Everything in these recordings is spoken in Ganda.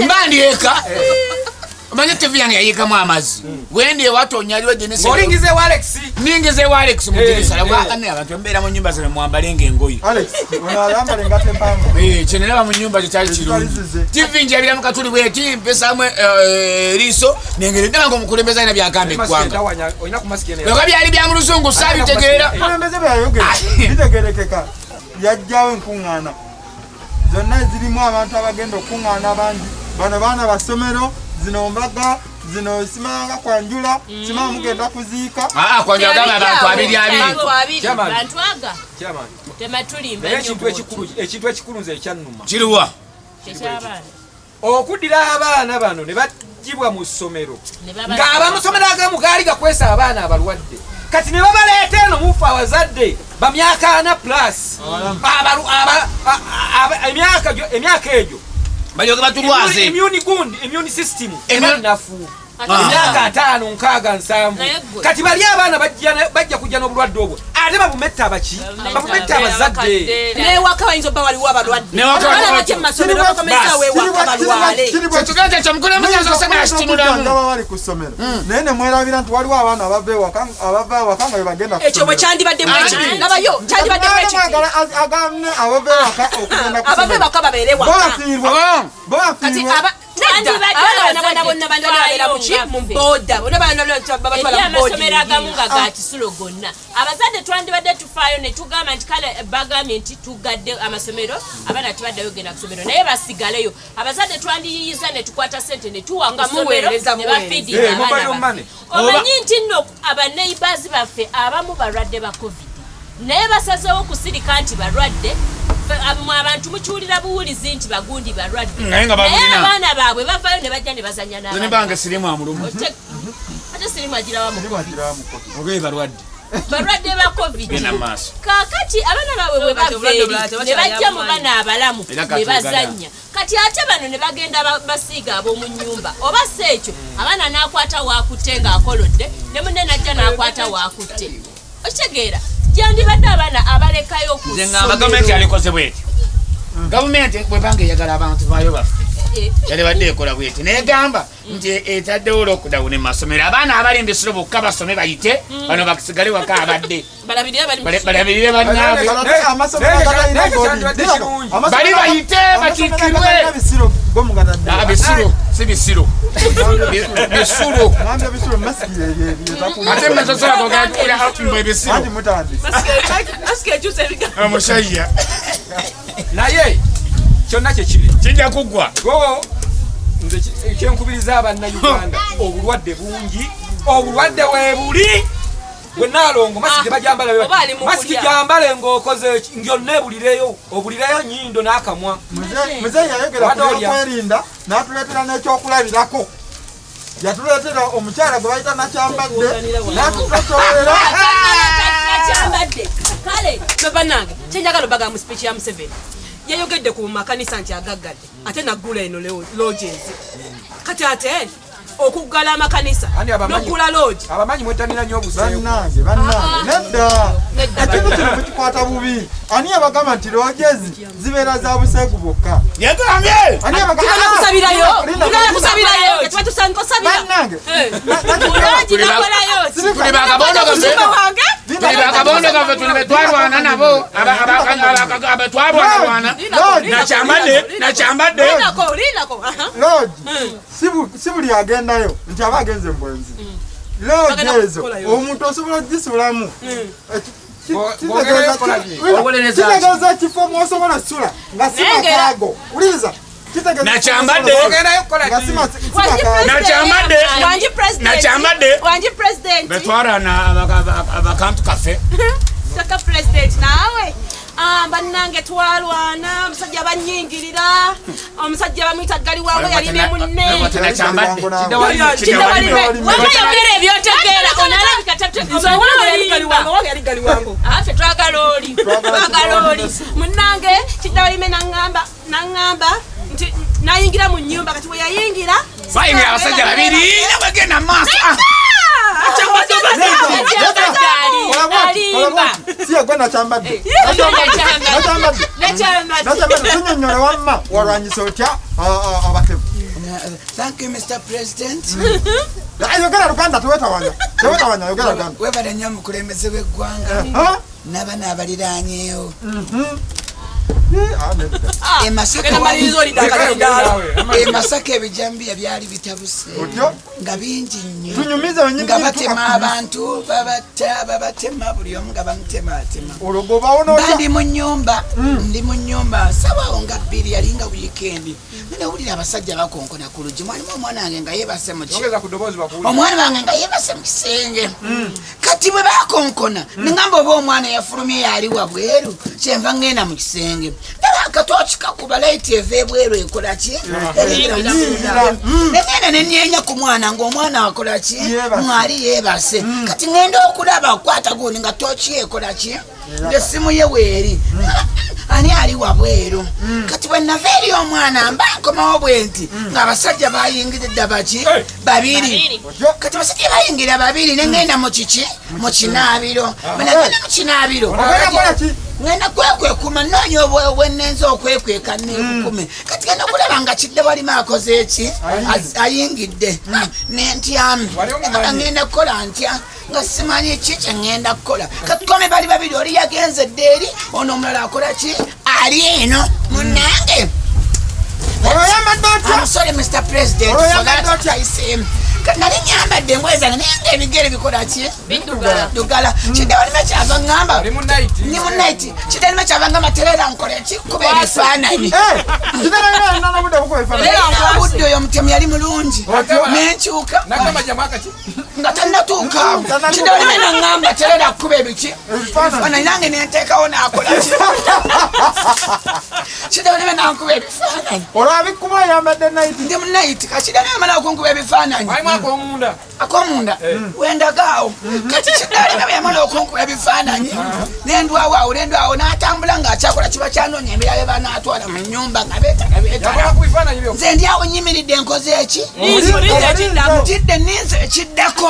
Mba ndi eka, omanyi TV yange yayiikamu amazzi. Wendi ewatonya aliwo edinisa. Olingiza ewa Alex. Ningiza ewa Alex mu dirisa. Laba abantu mbeera mu nyumba zino, mwambale ng'engoye. Alex ono ayambala engatto empanvu. Kye nalaba mu nyumba kye kyali kirungi. Ezitali TV njabira mu katuli bweti, mpesaamu eriiso nengeri ndaba ng'omukulembeze alina byagamba eggwanga. Olina ku masiki eno. Bweba byali bya mu luzungu saabitegeera. Omukulembeze bwe yayogera bitegerekeka. Yajjawo enkuŋŋaana zonna ezirimu abantu abagenda okuŋŋaana bangi. Bano baana ba ssomero, zino mbaga, zino simanga kwanjula, simanga mugenda kuziika. Aa, kwanjula agamba abantu abiri abiri. Bantu abiri. Chairman. Bantu aga Chairman, tematulimba naye nnyo ekintu bw'otyo. ekikulu, ekintu ekikulu nze ekyannuma Kiruwa? Kyeky'abaana. Okuddira abaana bano ne baggyibwa mu ssomero Ne baba- ng'abamusomero agamu gaali gakwesa abaana abalwadde, kati ne babaleeta eno mufe abazadde bamyaka 40 plus emyaka egyo Balyoke batulwaze. Immune gundi, immune system Immune- eba nafu. Ate- Emyaka 50, 60, 70. Naye gwe- Kati bali abaana bajja kujja n'obulwadde obwo, ate babumetta abaki, babumetta abazadde. Newaka bayinza obba waliwo abalwadde. Newaka Abaana waliwo- bajje mu masomero, Kiri- bakomezawo ewaka balwale. Kyetugenda ekyo omukulembeze asoose n'akitunulamu. Ngaba bali ku ssomero, naye ne mwerabira nti waliwo abaana abava ewaka nga bebagenda ku Ekyo bwe ssomero. kyandibaddemu Anti- ekiti, labayo kyandibaddemu ekiti. Mwagala agamne abava ewaka okugenda ku Abava ssomero. ewaka babeere waka. Bafiirwa. Kati Bafiirwa. nedda, Bandibadde abaana bonna abazadde bonna bandibadde babeera mu ki? tufaayo Mu ngaffe. boda bonna babatwala Eri mu amasomero agamu boarding. nga ga kisulo gonna, abazadde twandibadde tufaayo ne tugamba nti kale bagambye nti tugadde amasomero, abaana tebaddayo genda ku ssomero, naye basigaleyo. Abazadde twandiyiyiza ne tukwata sente ne tuwa ku Nga ssomero muweereza, ne muweereza. bafiidira Eh, abaana mobile baffe. money. Omanyi nti nno abaneighbors baffe abamu balwadde ba COVID, naye basazeewo okusirika nti balwadde. Mwe abantu mukiwulira buwulizi nti bagundi balwadde, Naye nga naye babulina. abaana baabwe bavayo ne bajja ne bazanya Nze n'abaana. nebange sirimu amuluma. Ate sirimu agirawa mu COVID? Ogoye balwadde. Balwadde ba COVID. Genda mu maaso. Kaakati abaana baabwe bwe Kati bava obulwadde eri obulala ne tebakyali bajja mu amaanyi. bana abalamu Era ne kati bazannya, kati ate bano ne bagenda basiiga ab'omu nnyumba, oba si ekyo abaana n'akwata waakutte ng'akolodde, ne munne najja n'akwata waakutte. Okitegeera? Gyandibadde abaana abalekayo ku Nze ngamba gavumenti ssomero. yalikoze bweti. Gavumenti bwebanga eyagala abantu baayo baffe, yalibadde ekola bweti, negamba nti etaddewo lockdown mu masomero, abaana abali mu bisolo bokka basome bayite, bano basigale waka abadde Balabirire bali mu balabirire bannaabwe. Ate amasomero Naye- agatalina naye boarding. kyandibadde kirungi. Amasomero Bali bayite, amasomero batikkirwe. agatalina bisiro go mugatadde. Ah, bisulo si bisiro, bisulo. Ngambye bisiro, masiki ye- Ate mmesosola kogera mbu ebisiro. Anti mutandise. Masiki ekyusa ebigambo. Omusajja. Naye kyonna kyekiri Kijja kuggwa. Go nze kyenkubiriza abannayuganda, obulwadde bungi, obulwadde weebuli bwe naalongo masiki tebajambala bwe Oba ali mu masiki kulya. gyambale ng'okoze eki, ngyonna ebulireyo, obulireyo nyindo n'akamwa. Muzeeyi yayogera ku Wadde olya. byokwerinda n'atuleetera n'ekyokulabirako. Yatuleetera omukyala gwe bayita Nakyambadde n'atutosolera. Nakyambadde kale. Bannange, kyenjagala obaga mu speech ya Museveni, yayogedde ku makanisa nti agaggadde, ate naggula eno lodges. Kati ate okuggala amakanisa Ani abamanyi- n'oggula lodge? Abamanyi mwetanira nnyo obuseegu. Bannange, bannange, nedda. Nedda. Ekintu kino mukikwata bubi. Ani yabagamba nti lodges zibeera za buseegu bwokka? Yagambye. Ani yabagamba? Tugenda kusabirayo. Linda, Tugenda linda. kusabirayo, tuba tusanga osabira. Bannange, Eh. Lodge Tuli ba- bakolayo ki? Tuli bakabondo gaffe. Musumba wange. Tuli bakabondo gaffe, tuli betwalwana nabo, abatwalwanalwana. Lodge, Nakyambadde, nakyambadde. Lindako, lindako, aha. lodge si buli agendayo nti aba agenze mu bwenzi. Lodge Bagenda ezo kukolayo. omuntu osobola ogisulamu. Bw'ogendayo kukola ki? Owolereza ki? Kitegeeza ekifo mwosobola sula nga si Naye ng'era- makaago. Wuliriza. Kitegeeza Nakyambadde. Ogendayo kukola nga ki? si Wangi makaago. president. Nakyambadde. Wangi president. Nakyambadde. Wangi president. Betwalwana abakantu kaffe. Saka president naawe. Ah, bannange twalwana, omusajja banyingirira, omusajja bamuyita Galiwango, yali ne munne. Nakyambadde. Kiddawalime. Wamma yogera ebyotegeera, ono alabika Nze owange yali Galiwango, owange yali Galiwango. Ffe twagala oli, twagala oli. Munnange Kiddawalime naŋŋamba nti nayingira mu nnyumba. Kati bwe yayingira, Bayingira abasajja babiri nebagenda mu maaso. Ah! Kola bw'ati, kola Alimba. bw'ati. Si yegwe Nakyambadde? Nakyambadde. Nakyambadde. Nakyambadde, tunyonnyole wamma, walwanyisa otya abatemu? Thank you, Mr. President. Yogera Luganda, tewetawanya, tewetawanya, yogera Luganda. Webale nnyo omukulembeze w'eggwanga Ha? n'abaana abaliraanyeewo. Eh, ah, nedda. E Masaka Genda maliriza olidde akazindaalo. E Masaka ebijambiya byali bitabuse Otyo? nga bingi nnyo, Tunyumize wenyini. nga batema abantu, babatta, babatema, buli omu nga bamutematema. Olwo gobawo Mba n'otya? ndi mu nnyumba, ndi mu nnyumba sabaawo nga 2, yalinga wiikendi, newulira abasajja bakonkona ku luggi. Mwalimu omwana wange nga yeebase mu ki, Yongeza ku ddoboozi bakuwulire. omwana wange nga yeebase mu kisenge. Kati bwe bakonkona, neŋamba oba omwana yafulumye yali wabweru, kyenva ŋŋenda mu kisenge, ndaba akatooki kakuba layiti eva ebweru ekola ki, eringira mu kisenge. Neŋŋenda nenyenya ku mwana ng'omwana akola ki, Yeebase. mwali yeebase. Kati ŋŋenda okulaba okukwata gundi nga tooki ekola ki, ng'essimu ye weeri, ani ali wabweru. Kati bwe nava eri omwana mba nkomawo bwe nti ng'abasajja bayingiridde baki, babiri. Babiri. Otyo? Kati abasajja bayingira babiri, neŋŋenda mu kiki, mu kinaabiro. Bwe nagenda mu kinaabiro, Ogenda kukola ki? ŋŋenda kwekwekuma, nnoonya obwennenza okwekweka nekukume. Kati genda okulaba nga kidde walima akoze eki, ayingidde. Nentyamu, Wali omumanyi? ŋŋenda kukola ntya nga simanyi ki kye ŋŋenda kukola? Katukome bali babiri, oli yagenze dda eri, ono omulala akola ki, ali eno munnange. Olwo oyambadde otya? I'm sorry, Mr. President, Olwo for oyambadde that otya? I say. Nali nyambadde engoye zange, naye nga ebigere bikola ki? Biddugala. Ddugala. Kidde walima kyava ŋŋamba, Oli mu night. ndi mu night. Kidde walima kyava ŋŋamba, terera nkole ki, kuba ebifaananyi. Eh, kitegeera yonna n'obudde bukuba ebifaananyi. Era nkwase. Obudde oyo omutemu yali mulungi, Otyo? nenkyuka Nakama gya mwaka ki? nga tannatuukaawo. Tannatuuka. Kidde walima naŋŋamba, terera kuba ebiki, Ebifaananyi. ebifaananyi. Nange nenteekawo nakola ki, kidde walima nankuba ebifaananyi. Olwo abikuba oyambadde night. Ndi mu night. Kakidde namala okunkuba ebifaananyi, Mwalimu ak'omunda. akomunda wendagaawo. Kati kidalima bwe yamala okunkuba ebifaananyi, nendwawo awo, nendwawo, n'atambula ng'akyakola kiba kyanoonya ebirala bye banaatwala mu nnyumba nga beetala beetala. Yakola ku bifaananyi byokka. Nze ndi awo nyimiridde, nkoze eki? Linzi, linzi ekiddako. Ntidde, ninze ekiddako,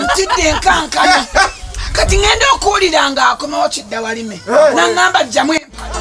ntidde enkankana. Kati ŋŋenda okuwulira ng'akomawo kidda walime, naŋŋamba jjamu empale.